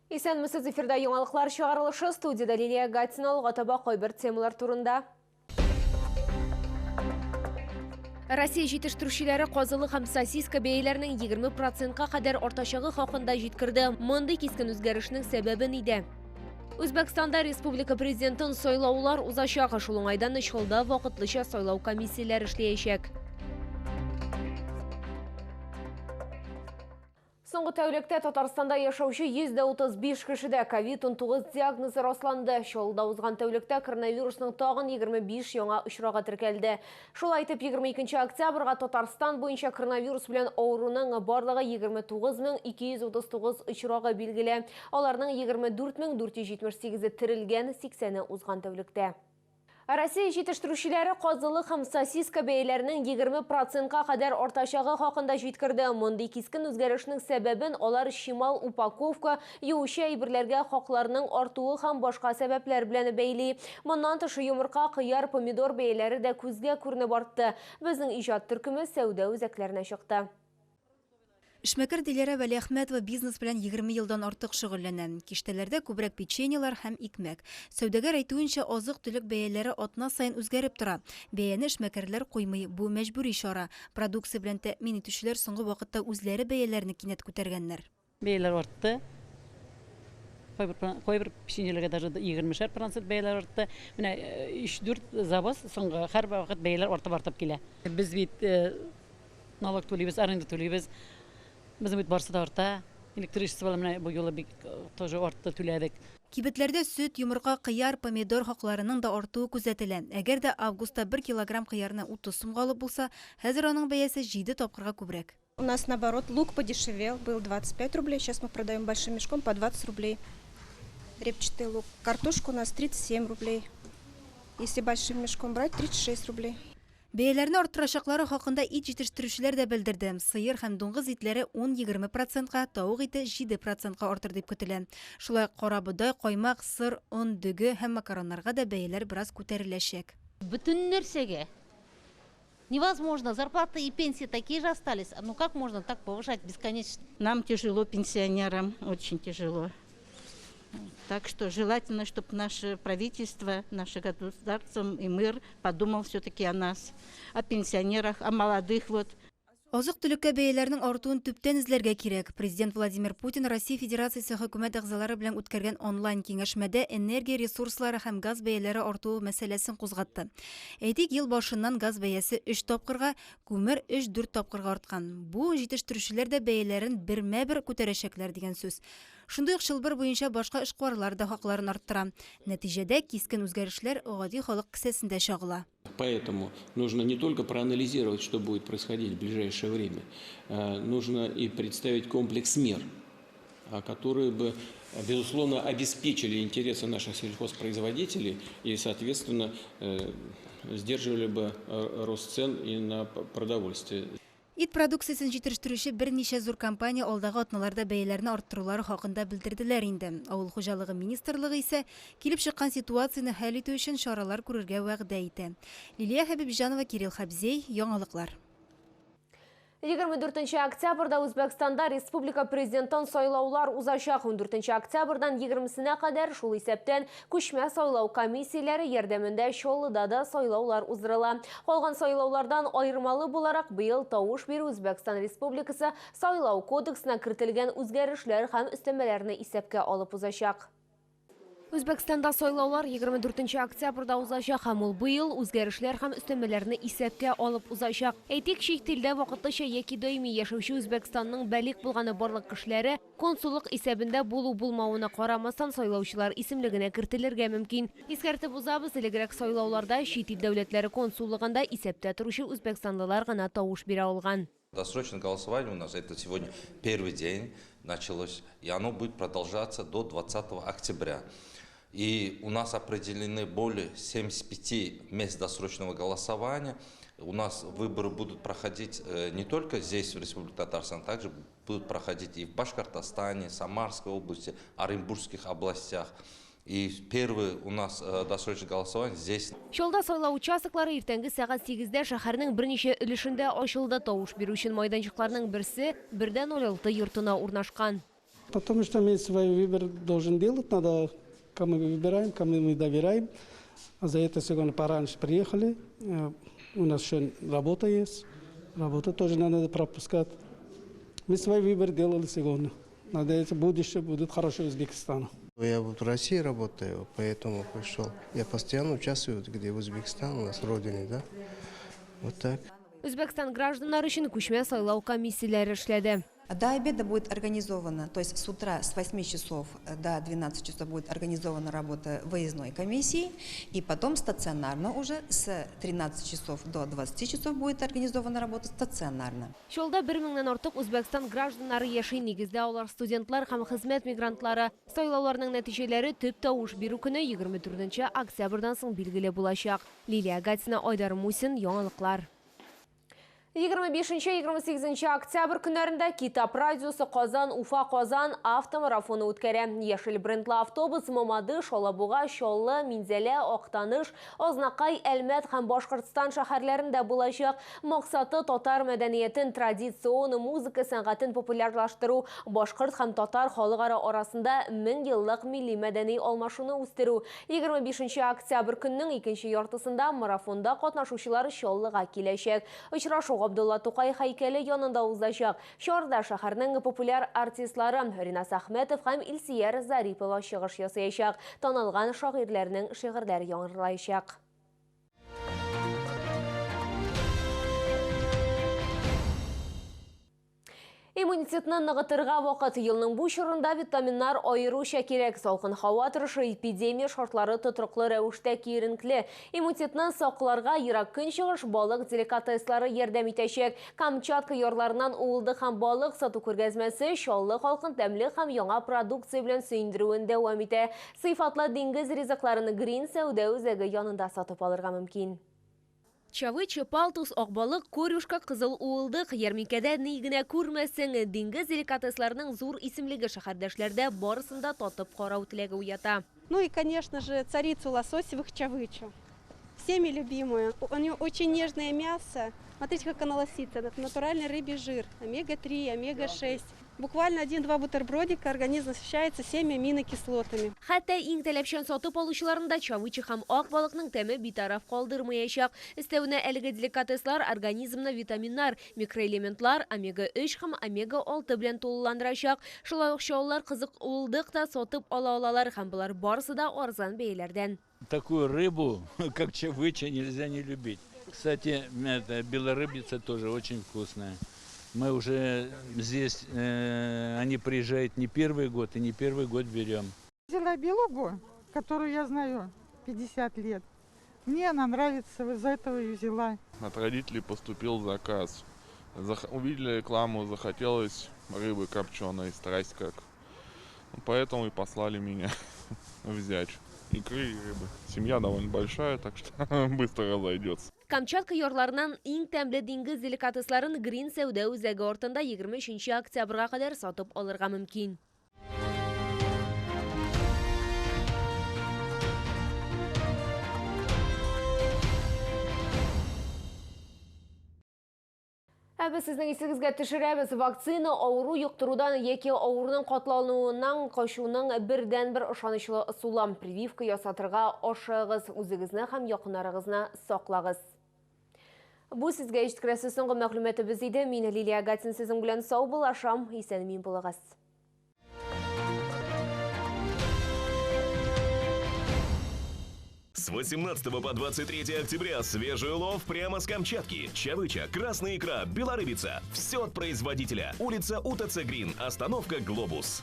Исәнмесез, эфирда яңалыклар чыгарылышы, студиядә Лилия Гатина, алга таба кайбер темалар турында. Россия җитештерүчеләре казылык һәм сосиска бәяләренең 20 процентка кадәр артачагы хакында җиткерде. Мондый кискен үзгәрешнең сәбәбе нидә? Үзбәкстанда республика президентын сайлаулар узачак. Шул уңайдан Чаллыда вакытлыча сайлау комиссияләре эшләячәк. Соңгы тәүлектә Татарстанда яшәүче 135 кешедә ковид-19 диагнозы расланды. Чаллыда узган тәүлектә коронавирусның тагын 25 яңа очрагы теркәлде. Шулай итеп, 22 октябрьгә Татарстан буенча коронавирус белән авыруның барлыгы 29239 очрагы билгеле. Аларның 24478-е терелгән, 80-е узган тәүлектә. Россия җитештерүчеләре казылык һәм сосиска бәяләренең 20 процентка кадәр артачагы хакында җиткерде. Мондый кискен үзгәрешнең сәбәбен алар чимал, упаковка, юучы әйберләргә хакларның артуы һәм башка сәбәпләр белән бәйли. Моннан тыш, йомырка, кыяр, помидор бәяләре дә күзгә күренеп артты. Безнең иҗат төркеме сәүдә үзәкләренә чыкты. Эшмәкәр Диләрә Вәлиәхмәтова бизнес белән 20 елдан артык шөгыльләнә. Киштәләрдә күбрәк печеньелар һәм икмәк. Сәүдәгәр әйтүенчә, азык-төлек бәяләре атна саен үзгәреп тора. Бәяне эшмәкәрләр куймый, бу мәҗбүри чара. Продукция белән тәэмин итүчеләр соңгы вакытта үзләре бәяләрне кинәт күтәргәннәр. Бәяләр артты. Кайбер, кайбер печеньеләргә даже егермешәр процент бәяләр артты. Менә өч-дүрт завоз соңгы һәрвакыт бәяләр артып-артып килә. Без бит Налог түлибез, аренда түлибез. Безнең бит барысы да арта. Электричество менә бу юлы бик тоже артты, түләдек. Кибетләрдә сөт, йомырка, кыяр, помидор хакларының да артуы күзәтелә. Әгәр дә августта бер килограмм кыярны 30 сумга алып булса, хәзер аның бәясе җиде тапкырга күбрәк. У нас наоборот лук подешевел, был 25 рублей, сейчас мы продаем большим мешком по 20 рублей. Репчатый лук. Картошка у нас 37 рублей. Если большим мешком брать, 36 рублей. Бәяләрне арттырачаклары хакында ит җитештерүчеләр дә белдерде. Сыер һәм дуңгыз итләре ун-егерме процентка, тавык ите җиде процентка артыр дип көтелә. Шулай ук карабодай, каймак, сыр, он, дөге һәм макароннарга да бәяләр бераз күтәреләчәк. Бөтен нәрсәгә. Невозможно, зарплаты и пенсии такие же остались, ну как можно так повышать бесконечно? Нам тяжело, пенсионерам, очень тяжело. Так что желательно, чтобы наше правительство, наше государство и мэр подумал все-таки о нас, о пенсионерах, о молодых вот. Азык-төлеккә бәяләрнең артуын төптән эзләргә кирәк. Президент Владимир Путин Россия Федерациясе Хөкүмәт әгъзалары белән үткәргән онлайн киңәшмәдә энергия ресурслары һәм газ бәяләре артуы мәсьәләсен кузгатты. Әйтик, ел башыннан газ бәясе өч тапкырга, күмер өч-дүрт тапкырга арткан. Бу, җитештерүчеләр дә бәяләрен бермә-бер күтәрәчәкләр дигән сүз. Шундый ук чылбыр буенча башка эшкуарлар да хакларын арттыра. Нәтиҗәдә, кискен үзгәрешләр гади халык кесәсендә чагыла. Поэтому нужно не только проанализировать, что будет происходить в ближайшее время, нужно и представить комплекс мер, которые бы, безусловно, обеспечили интересы наших сельхозпроизводителей и, соответственно, сдерживали бы рост цен и на продовольствие. Ит продукциясен җитештерүче берничә зур компания алдагы атналарда бәяләрне арттырулары хакында белдерделәр инде. Авыл хуҗалыгы министрлыгы исә килеп чыккан ситуацияне хәл итү өчен чаралар күрергә вәгъдә итә. Лилия Хәбибҗанова, Кирилл Хәбзей, Яңалыклар. 24 октябрьдә Үзбәкстанда республика президентын сайлаулар узачак. 14 октябрьдән 20-сенә кадәр, шул исәптән күчмә сайлау комиссияләре ярдәмендә Чаллыда да сайлаулар уздырыла. Калган сайлаулардан аермалы буларак, быел тавыш бирү Үзбәкстан Республикасы Сайлау кодексына кертелгән үзгәрешләр һәм өстәмәләрне исәпкә алып узачак. Үзбәкстанда сайлаулар 24 октябрьдә узачак һәм ул быел үзгәрешләр һәм өстәмәләрне исәпкә алып узачак. Әйтик, чит илдә вакытлыча яки даими яшәүче Үзбәкстанның балигъ булганы барлык кешеләре консуллык исәбендә булу-булмавына карамастан сайлаучылар исемлегенә кертелергә мөмкин. Искәртеп узабыз, элегрәк сайлауларда чит ил дәүләтләре консуллыгында исәптә торучы үзбәкстанлылар гына тавыш бирә алган. Досрочное голосование у нас это сегодня первый день началось, и оно будет продолжаться до 20 октября. И у нас определены более 75 мест досрочного голосования. У нас выборы будут проходить э, не только здесь, в Республике Татарстан, также будут проходить и в Башкортостане, Самарской области, Оренбургских областях. И первый у нас э, досрочное голосование здесь. Чаллыда сайлау участоклары иртәнге сәгать сигездә шәһәрнең берничә өлешендә ачылды. Тавыш бирү өчен майданчыкларның берсе 1.06 йортына урнашкан. Потому что мы свой выбор должен делать, надо, кому мы выбираем, кому мы доверяем. А за это сегодня пораньше приехали. У нас еще работа есть. Работу тоже надо пропускать. Мы свой выбор делали сегодня. Надеюсь, будущее будет хорошее Узбекистану. Я вот в России работаю, поэтому пришел. Я постоянно участвую, где Узбекистан у нас родине, да? Вот так. Үзбәкстан гражданнары өчен күчмә сайлау комиссияләре эшләде. До обеда будет организована, то есть с утра с 8 часов до 12 часов будет организована работа выездной комиссии, и потом стационарно уже с 13 часов до 20 часов будет организована работа стационарно. Чаллыда 1000-нән артык Үзбәкстан гражданнары яши, нигездә алар студентлар һәм хезмәт мигрантлары. Сайлауларның нәтиҗәләре төп тавыш бирү көне 24 октябрьдән соң билгеле булачак. Лилия Гатина, Айдар Мусин, Яңалыклар. 25-28 октябрь көннәрендә Китап радиосы Казан, Уфа, Казан автомарафоны үткәрә. Яшел брендлы автобус Мамадыш, Алабуга, Чаллы, Минзәлә, Актаныш, Азнакай, Әлмәт һәм Башкортстан шәһәрләрендә булачак. Максаты татар мәдәниятен, традицион музыка сәнгатен популярлаштыру, башкорт һәм татар халыклары арасында 1000 еллык милли мәдәни алмашуны үстерү. 25 октябрь көннең икенче яртысында марафонда катнашучылар Чаллыга киләчәк. Очрашу Абдулла Тукай һәйкәле янында узачак. Чарда шәһәрнең популяр артистлары Ринас Әхмәтов һәм Илсөяр Зарипова чыгыш ясаячак. Танылган шагыйрьләрнең шигырьләре яңгыраячак. Иммунитетны ныгытырга вакыт. Елның бу чорында витаминнар аеруча кирәк. Салкын һава торышы, эпидемия шартлары тотрыклы рәвештә киеренкле. Иммунитетны сакларга Ерак Көнчыгыш балык деликатеслары ярдәм итәчәк. Камчатка ярларыннан уылдык һәм балык сату күргәзмәсе Чаллы халкын тәмле һәм яңа продукция белән сөендерүен дәвам итә. Сыйфатлы диңгез ризыкларын Грин сәүдә үзәге янында сатып алырга мөмкин. Чавыча, палтус, акбалык, корюшка, кызыл уылдык. Ярминкәдә ни генә күрмәсең, диңгез деликатесларының зур исемлеге шәһәрдәшләрдә барысын да татып карау теләге уята. Ну и, конечно же, царицу лососевых чавычу. Всеми любимую. У нее очень нежное мясо. Смотрите, как она лосится. Это натуральный рыбий жир. Омега-3, омега-6. Буквально 1-2 бутербродика организм насыщается 7 аминокислотами. Хәтта иң таләпчән сатып алучыларын да чавыча һәм ак балыкның тәме битараф калдырмаячак. Өстәвенә әлеге деликатеслар организмны витаминнар, микроэлементлар, омега-3 һәм омега-6 белән тулыландырачак. Шулай ук чаллылар кызык уылдык та сатып ала алалар һәм болар барысы да арзан бәяләрдән. Такую рыбу, как чавыча, нельзя не любить. Кстати, это, белорыбица тоже очень вкусная. Мы уже здесь, они приезжают не первый год, и не первый год берем. Взяла белугу, которую я знаю 50 лет. Мне она нравится, из-за этого ее взяла. От родителей поступил заказ. Увидели рекламу, захотелось рыбы копченой, страсть как. Поэтому и послали меня взять икры и рыбы. Семья довольно большая, так что быстро разойдется. Камчатка ярларынан иң тәмле диңгез деликатесларын Грин сәүдә үзәге артында 23 октябрьгә кадәр сатып алырга мөмкин. Ә без сезнең исегезгә төшерәбез, вакцина авыру йоктырудан яки авыруның катлаулануыннан качуның бердәнбер ышанычлы ысулы. Прививка ясатырга ашыгыз, үзегезне һәм якыннарыгызны саклагыз. Бу сезгә ишеткерәсе соңгы мәгълүматыбыз иде. Мин Лилия Гатин сезнең белән саубуллашам. Исән-имин булыгыз. С 18 по 23 октября свежий улов прямо с Камчатки. Чавыча, красная икра, белорыбица. Все от производителя. Улица УТЦ Грин. Остановка Глобус.